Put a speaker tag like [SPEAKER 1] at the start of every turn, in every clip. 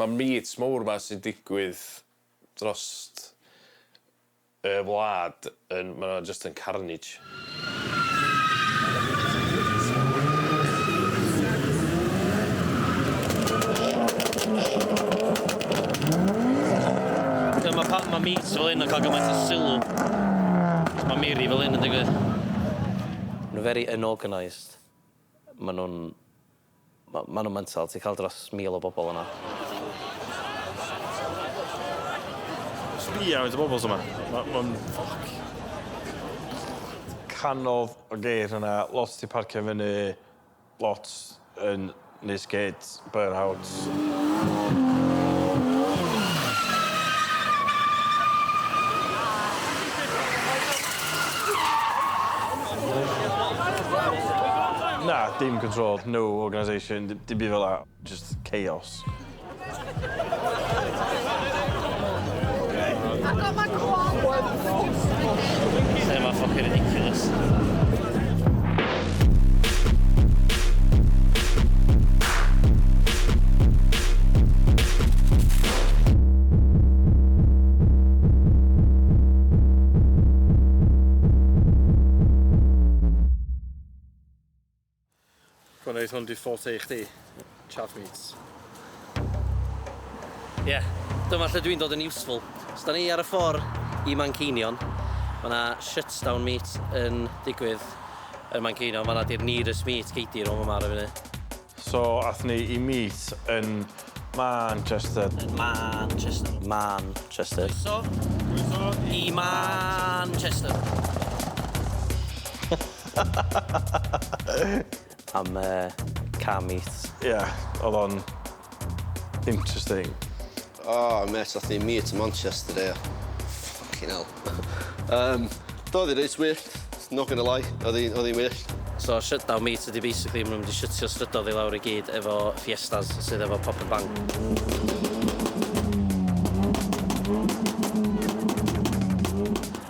[SPEAKER 1] Mae meets mowr 'ma sy'n digwydd drost y wlad yn, ma' nhw just yn carnage.
[SPEAKER 2] Dyma pam mae meets fel hyn yn cael gymaint o sylw. Mae miri fel hyn yn digwydd. Maen nhw very unorganised. Maen nhw'n... Maen nhw'n mental. Ti'n cael dros 1,000 o bobl yna.
[SPEAKER 3] Sbia faint o bobl sy 'ma. Ma' ma'n ffyc. Cannoedd o geir yna, lot 'di parcio fyny, lot yn neud skids, burnouts. Na, dim control, no organisation, dim byd fel 'a, just chaos.
[SPEAKER 2] Lle mae fucking ridiculous.
[SPEAKER 3] Go neud hwn 'di forte i chdi. Chaff meats.
[SPEAKER 2] Ie, yeah, dyma lle dwi'n dod yn useful. So, da ni ar y ffordd i Manceinion. Mae yna shutdown meet yn digwydd yn Manceinion. Mae yna di'r nearest meet gei di rhwng yma ar y funud.
[SPEAKER 3] So, athon ni i meet yn Manchester.
[SPEAKER 2] Manchester. Manchester. Croeso. Croeso. I Manchester. Am car meet.
[SPEAKER 3] Ie, yeah, oedd o'n interesting.
[SPEAKER 4] Oh, mate, ath ni meet yn Manchester, ie. Fucking hell. Doedd hi reit wyllt, not gonna lie, oedd hi'n wyllt.
[SPEAKER 2] So, shutdown meet ydy basically, maen nhw'n mynd i shutio strydoedd i lawr i gyd efo Fiestas sydd efo pop and bang.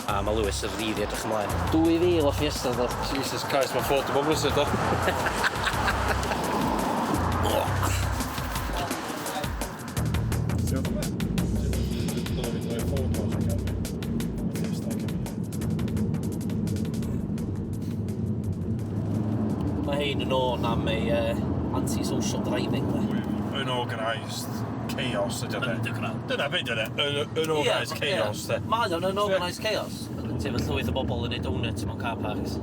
[SPEAKER 2] A mae Lewis yn rili edrych ymlaen. 2,000 o Fiestas ddo.
[SPEAKER 3] Jesus Christ, mae Ford 'di bod yn brysur do?
[SPEAKER 2] Mae hein yn known am ei anti-social driving de.
[SPEAKER 3] Unorganised chaos ydy o de.
[SPEAKER 2] Underground.
[SPEAKER 3] Dyna be dyna, unorganised chaos de.
[SPEAKER 2] Mae o'n unorganised chaos. Ti efo llwyth o bobl yn neud donuts mewn car parks.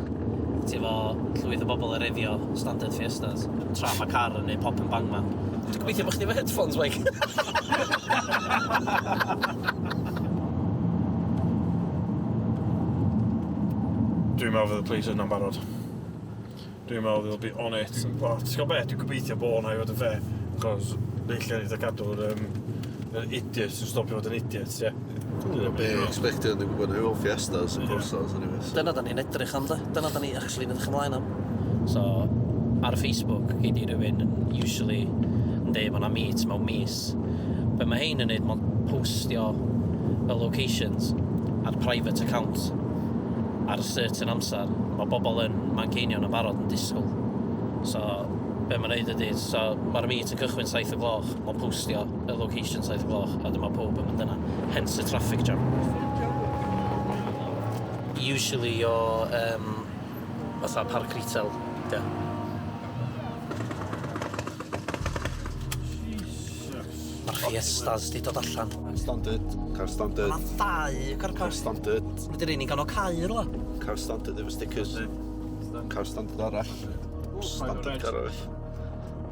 [SPEAKER 2] Ti efo llwyth o bobl yn refio standard Fiestas. Tra mae car yn neud pop and bang man. Dwi'n gobeithio bod chdi efo headphones, Mike.
[SPEAKER 3] Dwi'n meddwl fydd y police yna'n barod. Dwi'n meddwl they'll be on it. Wel, ti'n gwybod beth, dwi'n gobeithio bod hwnna i fod yn fair. Cos ella neith o gadw'r yr idiots yn stopio fod yn idiots, ie.
[SPEAKER 4] Dwi'n gwybod be expected, dwi'n gwybod efo Fiestas and Corsas anyway. So.
[SPEAKER 2] Dyna da ni'n edrych am, de. Dyna da ni actually yn edrych ymlaen am. So, ar Facebook, gei di rhywun yn usually yn deud mae 'na meet mewn mis. Be mae hein yn neud, mae'n postio y locations ar private account ar certain amser. Mae bobl yn Manceinion yn barod yn disgwyl. So, be mae'n neud ydy, so mae'r meet yn cychwyn 7 o gloch, mae'n postio y location 7 o gloch, a dyma pob yn mynd yna. Hence the traffic jam. Usually o fatha parc retail, ie. Mae'r Fiestas di dod allan.
[SPEAKER 4] Standard, car standard.
[SPEAKER 2] Mae ddau car
[SPEAKER 4] Car
[SPEAKER 2] park.
[SPEAKER 4] standard.
[SPEAKER 2] Mae di'r un i ganol cae rwla.
[SPEAKER 4] Car standard efo stickers. Car standard arall. Standard car arall.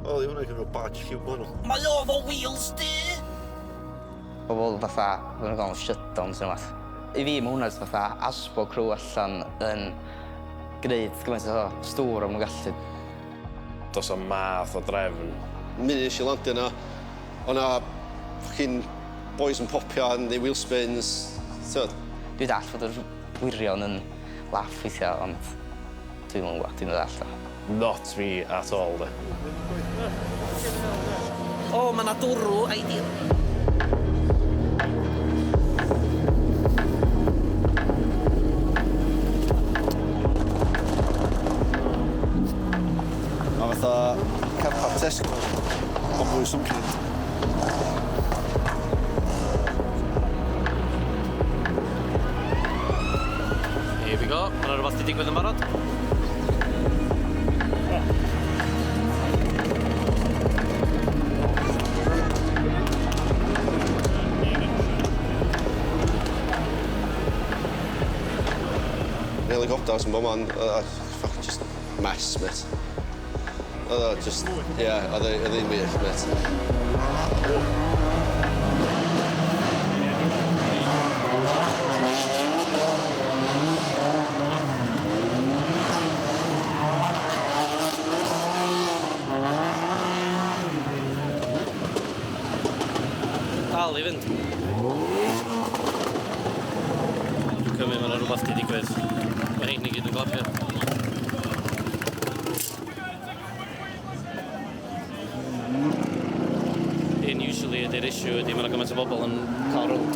[SPEAKER 4] O, di hwnna efo badge lliw gwahanol.
[SPEAKER 2] Mae o efo wheels du!
[SPEAKER 5] Pobl fatha, maen nhw'n gael shutdowns neu wbath. I fi, mae hwnna jyst fatha ASBO crew allan yn gwneud gymaint o stŵr am nhw'n gallu.
[SPEAKER 1] Does 'am math o drefn.
[SPEAKER 4] Munud nes i landio yna, o'na fucking boys yn popio yn neud wheel spins. T'wod?
[SPEAKER 5] Dwi dall fod yr wirion yn laff weithiau, ond dwi'm yn gwybod, dwi'm yn dallt o.
[SPEAKER 1] Not me at all, de.
[SPEAKER 2] O, mae 'na dwrw ideal.
[SPEAKER 4] Mae fatha car park Tesco, ond fwy swnllyd.
[SPEAKER 2] Here we go. Mae yna rhywbeth wedi digwydd yn barod.
[SPEAKER 4] Helicopters yn bob man, fucking just mess, mate. Oedd o just, yeah, oedd hi'n wyllt, mate.
[SPEAKER 2] Dal i fynd. Dwi'n cymryd mae yna rhywbeth wedi digwydd. Mae rhein i gyd yn clapio. Un usually ydy'r issue ydy mae yna gymaint o bobl yn cael rownd.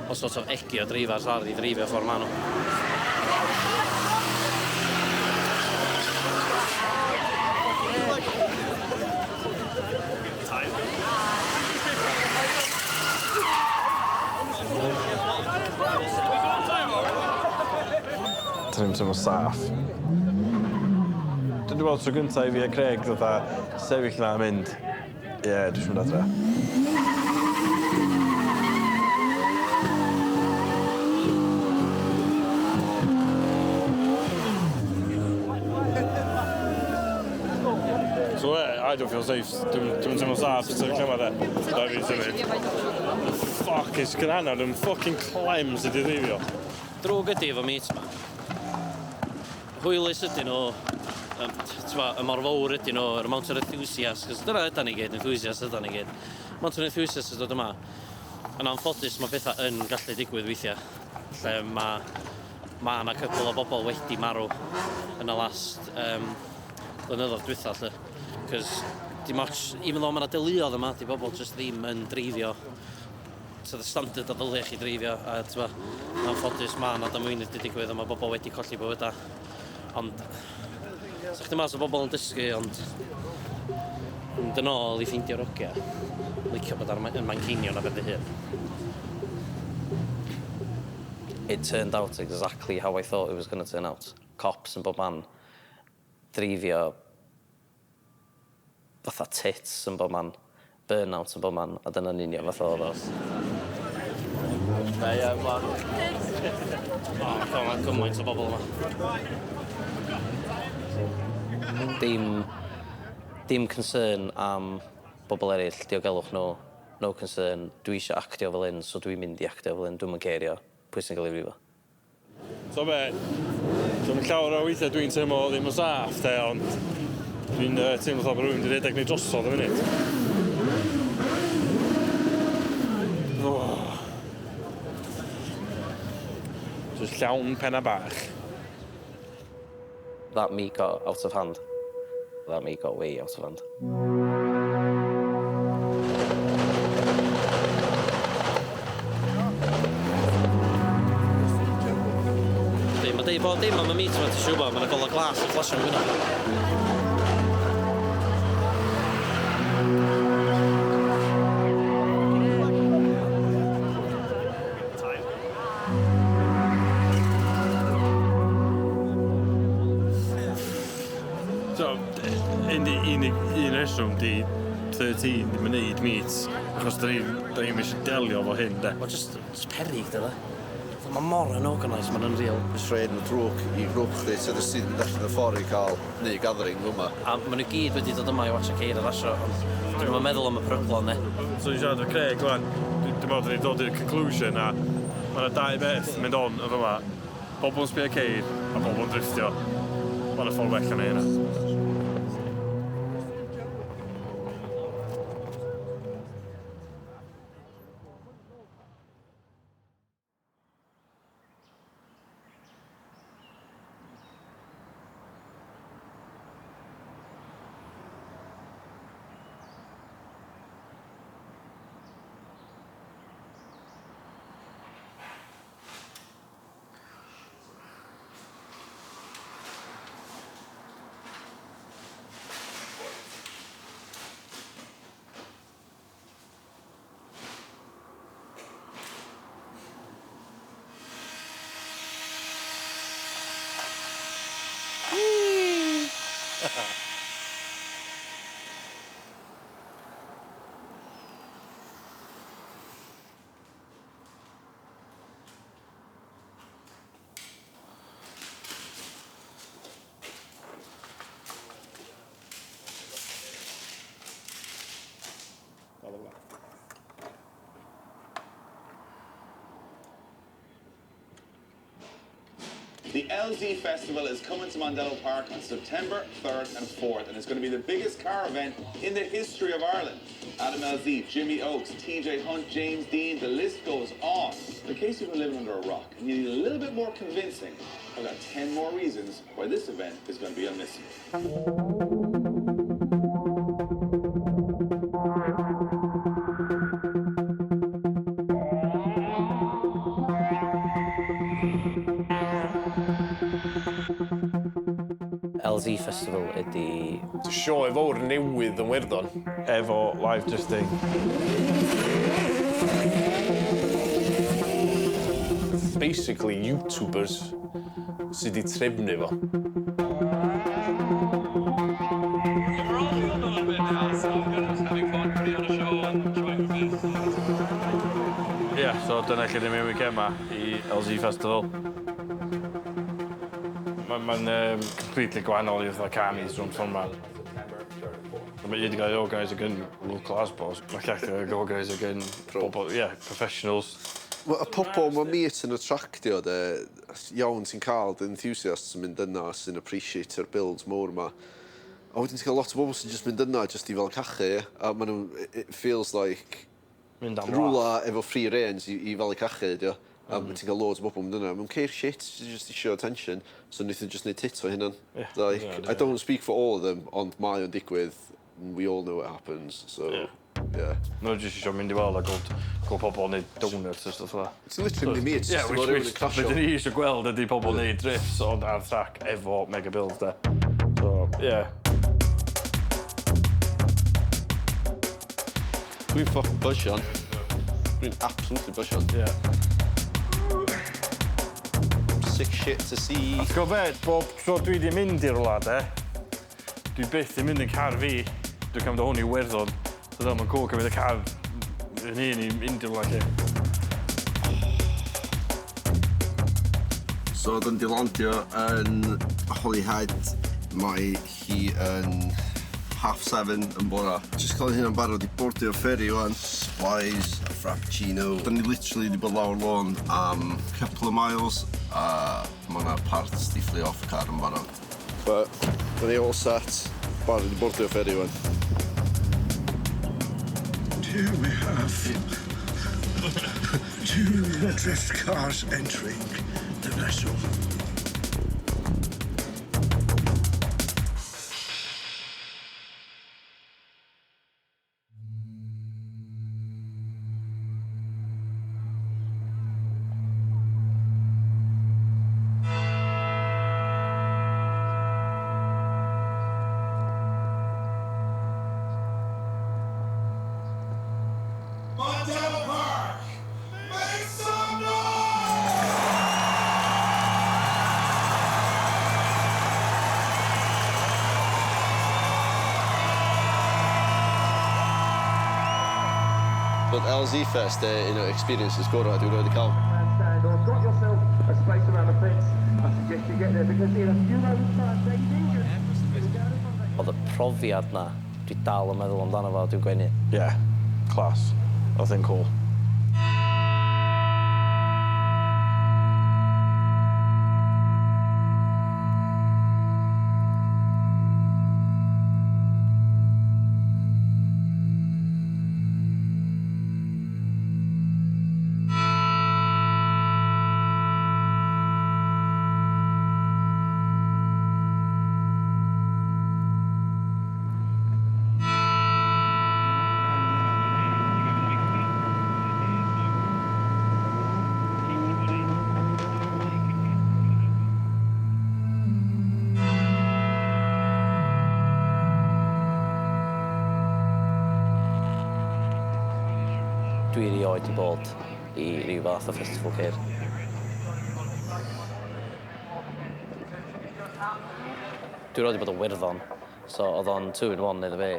[SPEAKER 2] O sort of egio dreifars ar i dreifio ffordd maen nhw.
[SPEAKER 3] Dyn ni'n teimlo saff. Dwi'n meddwl tro gyntaf i fi a Craig fatha sefyll na a mynd, ie, yeah, dwi eisiau mynd adre. So I don't feel safe. Dwi'n teimlo saff sefyll yma de. Da fi'n symud. Fuck, it's granad yn fucking clem sydd wedi ddeifio.
[SPEAKER 2] Drwg ydy efo meet ma. Hwylus ydyn nhw, t'mo, y mor fawr ydyn nhw, yr amount o'r enthusiast, cos dyna ydan ni gyd, enthusiast ydan ni gyd. Amount o'r enthusiast sydd dod yma. Yn anffodus mae pethau yn gallu digwydd weithiau, lle mae yna couple o bobl wedi marw yn y last blynyddoedd dwytha, lle. Cos dim ots, even though mae yna deuluodd yma, di bobl just ddim yn dreifio to the standard o ddylia chi dreifio, a t'mo, yn anffodus mae yna damweiniau wedi digwydd a mae bobl wedi colli bywydau. Ond, sa chdi mas o bobl yn dysgu, ond mynd yn ôl i ffeindio'r ogia, licio bod ar yn Manceinion ar ben dy hun. It turned out exactly how I thought it was going to turn out. Cops yn bob man, dreifio fatha tits yn bob man, burnout yn bob man, a dyna'n union fath oedd o.
[SPEAKER 1] Na, ie, man.
[SPEAKER 2] O, oh, mae gymaint o bobl yma. Dim concern am bobl eraill, diogelwch nhw. No concern, dwi eisiau actio fel hyn, so dwi'n mynd i actio fel hyn, dwi'n mynd cerio pwy sy'n cael ei frifo.
[SPEAKER 3] So be, dwi'n llawer o weithiau dwi'n teimlo ddim yn saff, de, ond dwi'n teimlo fatha bod rhywun wedi rhedeg ni drosodd y munud. Oh. Just llawn penna bach.
[SPEAKER 2] That me got out of hand. That me got way out of hand. Mae deud bod dim am y meet yma, ti'n siŵr bod, mae'n gola glas yn flasio yn gwyneb.
[SPEAKER 3] So, unig un reswm di 13 ddim yn neud meets, achos da ni'n eisiau delio efo hyn, de.
[SPEAKER 2] Mae'n just perig, dyna. Mae mor unorganised, mae'n unreal.
[SPEAKER 4] Jyst rhoi enw drwg i grŵp chdi, so sydd yn allan y ffordd i cael neu gathering yma.
[SPEAKER 2] A maen nhw gyd wedi dod yma i watcha ceir a rasio, ond dyn nhw'n meddwl am y peryglon, ne.
[SPEAKER 3] So ni'n siarad efo Craig, wan, dwi'n meddwl da ni'n dod i'r conclusion a mae yna dau beth yn mynd on yn fyma. Bobl yn sbio ceir a bobl yn driftio. Mae yna ffordd well na hynna.
[SPEAKER 6] The LZ Festival is coming to Mondello Park on September 3rd and 4th, and it's going to be the biggest car event in the history of Ireland. Adam LZ, Jimmy Oakes, TJ Hunt, James Dean, the list goes on. In case you've been living under a rock and you need a little bit more convincing, I've got 10 more reasons why this event is going to be unmissable.
[SPEAKER 2] LZ Festival ydy.
[SPEAKER 1] Sioe fawr newydd yn Werddon.
[SPEAKER 3] Efo live drifting.
[SPEAKER 1] Basically, YouTubers sydd wedi trefnu fo.
[SPEAKER 7] We're all feeling a little bit now, so we're just having fun, putting on a show and trying our best.
[SPEAKER 3] Ie, yeah, so dyna lle ni'n mynd weekend ma, i LZ Festival. Mae'n ma completely gwahanol i fatha carnies rhwng ffordd ma. Mae un wedi cael ei organise gan local ASBOs, mae llall wedi cael ei organise gan bobl, yeah, professionals.
[SPEAKER 4] Wel, y pobl mae meet yn attractio, de, iawn ti'n cael dy enthusiasts yn mynd yna sy'n appreciate-io'r builds mowr ma. A wedyn ti'n cael lot o bobl sy'n just mynd yna just i fel cachu, a maen nhw, it feels like
[SPEAKER 3] Mynd am laugh.
[SPEAKER 4] Rwla efo free range i fel i cachu, ydi o. A ti'n cael loads o bobl yn mynd yna. Mae'n ceir shit, sy'n just isio attention. So wnaethon nhw just neud tit o hynna.
[SPEAKER 3] Ie.
[SPEAKER 4] Like,
[SPEAKER 3] Ie,
[SPEAKER 4] I don't speak for all of them, ond mae o'n digwydd. We all know it happens, so.
[SPEAKER 3] Ie.
[SPEAKER 4] Yeah.
[SPEAKER 3] Maen nhw jyst eisiau mynd i weld a gweld pobl neud donuts a stwff fel 'na.
[SPEAKER 4] Ti'n literally mynd i meet,
[SPEAKER 3] Ie,
[SPEAKER 4] just i
[SPEAKER 3] which,
[SPEAKER 4] gweld rhywun
[SPEAKER 3] which,
[SPEAKER 4] yn crasio.
[SPEAKER 3] be dyn ni eisiau gweld ydy pobl neud drifts ond ar track efo mega builds, de. So, yeah.
[SPEAKER 4] Dwi'n fucking buzzio'n. Dwi'n absolutely buzzio'n.
[SPEAKER 3] Yeah.
[SPEAKER 4] Sick shit to see.
[SPEAKER 3] Ti'n gwybod be, bob tro dwi di mynd i'r wlad, e, dwi byth yn mynd yn car fi. Dwi'n cymryd hwn i Werddon. So ddim yn cool cymryd y car yn hun i mynd i'r wlad lle.
[SPEAKER 4] So, dyn di landio yn Holyhead. Mae hi yn 7:30 yn bora. Just cael hynna'n barod i bordio'r ferry wan. Supplies, a frappuccino. Dyn ni literally di bod lawr lôn am couple of miles a mae yna parts di fflio off y car yn barod. But, dyn ni all set. Barod i bordio'r ferry wan.
[SPEAKER 8] And here we have two drift cars entering the vessel.
[SPEAKER 6] Mondello Park! Make some noise!
[SPEAKER 4] But LZ Fest, un o experiences gorau dwi'n rhaid i cael.
[SPEAKER 9] Grandstand or got yourself a space around the fence, I suggest you get there because in a few moments' time, Dave Egan.
[SPEAKER 2] Oedd y profiad na, dwi dal yn meddwl amdano fo, dwi'n gwenu.
[SPEAKER 3] Yeah, class. Oedd yn cool.
[SPEAKER 2] Dwi erioed 'di bod i ryw fath o festival ceir. Dwi erioed 'di bod yn Werddon, so oedd o'n two in one iddo fi.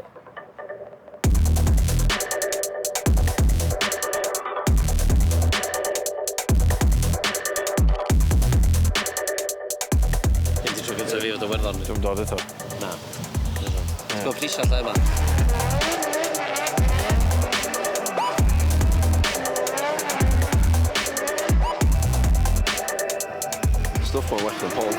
[SPEAKER 2] Hyn 'di tro gyntaf fi fod yn Werddon.
[SPEAKER 3] Dwi'n dod eto.
[SPEAKER 2] Na. Ti'n gwybod prisiau lle yma?
[SPEAKER 4] Stwff ma'n well na porn.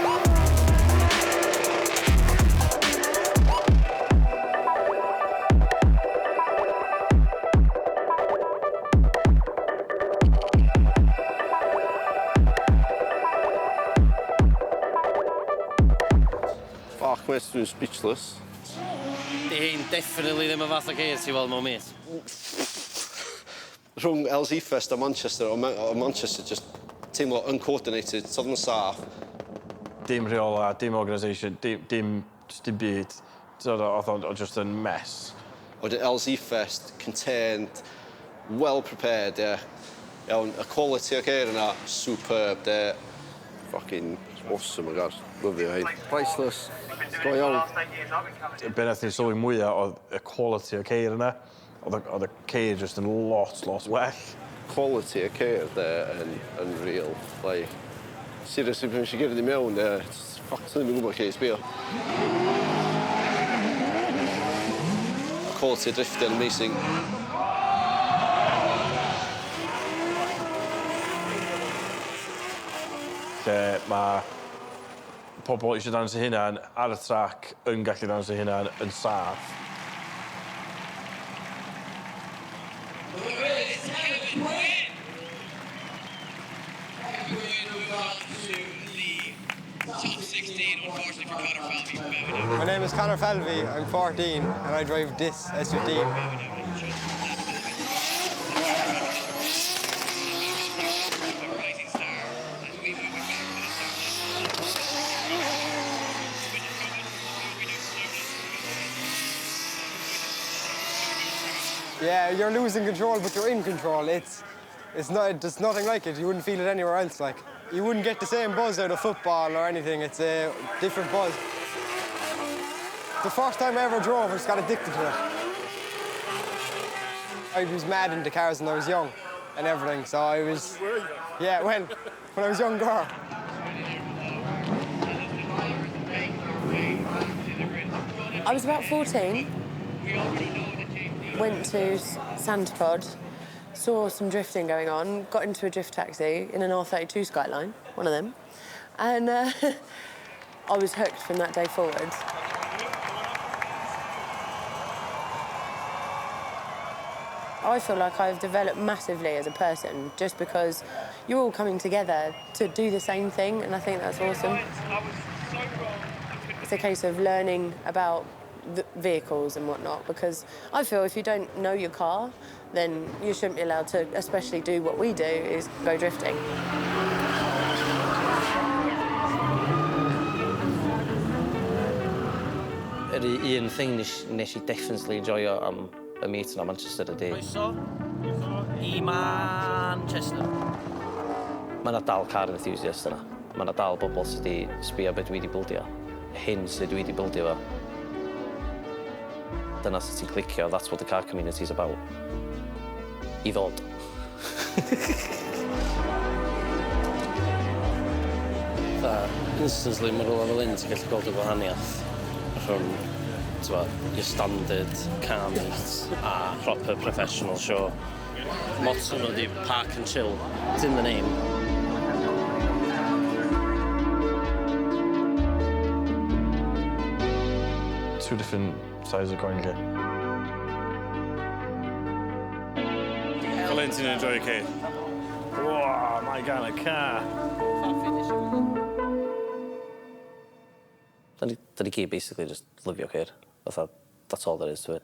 [SPEAKER 4] Fuck, mate, dwi'n speechless.
[SPEAKER 2] Di hein definitely ddim y fath o geir ti weld mewn meet.
[SPEAKER 4] Rhwng LZ Fest a Manchester, o Manchester just teimlo uncoordinated, so ddim yn saff.
[SPEAKER 3] Dim rheola, dim organisation, dim, dim, just dim byd. So, oedd o'n just yn mess.
[SPEAKER 4] Wedyn LZ Fest, contained, well prepared, yeah. Iawn, y quality o ceir yna, superb, de. Fucking awesome, my God. Lyfio hein. Priceless. Go iawn.
[SPEAKER 3] Be nath ni sylwi mwyaf oedd y quality o ceir yna. Oedd y ceir just yn lot, lot well.
[SPEAKER 4] Quality o ceir, de, yn real. Like, seriously, pan eisiau gyrru i mewn, de, fuck, ti'n ddim yn gwybod lle i sbio. Quality o drifting, amazing.
[SPEAKER 3] Lle mae pobl eisiau dangos eu hunan ar y trac yn gallu dangos eu hunan yn saff.
[SPEAKER 10] My name is Conor Falvey, I'm 14 and I drive this S15. Yeah, you're losing control, but you're in control. It's not, there's nothing like it. You wouldn't feel it anywhere else. Like, you wouldn't get the same buzz out of football or anything. It's a different buzz. The first time I ever drove, I just got addicted to it. I was mad into cars when I was young and everything, so I was... Yeah, well, when I was younger.
[SPEAKER 11] I was about 14. Went to Santa Pod, saw some drifting going on, got into a drift taxi in an R32 Skyline, one of them, and I was hooked from that day forward. I feel like I've developed massively as a person just because you're all coming together to do the same thing, and I think that's awesome. It's a case of learning about the vehicles and whatnot, because I feel if you don't know your car, then you shouldn't be allowed to especially do what we do, is go drifting.
[SPEAKER 2] Yr un thing nes i definitely enjoyo am y meet yna Manchester ydy... Croeso i Manchester. Mae yna dal car enthusiast yna. Mae yna dal bobl sydd wedi sbio beth dwi wedi bildio. Hyn sydd dwi wedi bildio fo. Dyna sut ti'n clicio, that's what the car community is about. I ddod. Instantly, mae rhywle fel un ti'n gallu gweld y gwahaniaeth rhwng, t'mo', your standard car meet a proper professional show. Motto nhw ydi park and chill. It's in the name.
[SPEAKER 3] Two different sides of coin, lle. Fel un ti'n enjoy ceir? Wow, my God, a car.
[SPEAKER 2] Da ni gyd basically just lyfio ceir. Fatha, that's all there is to it.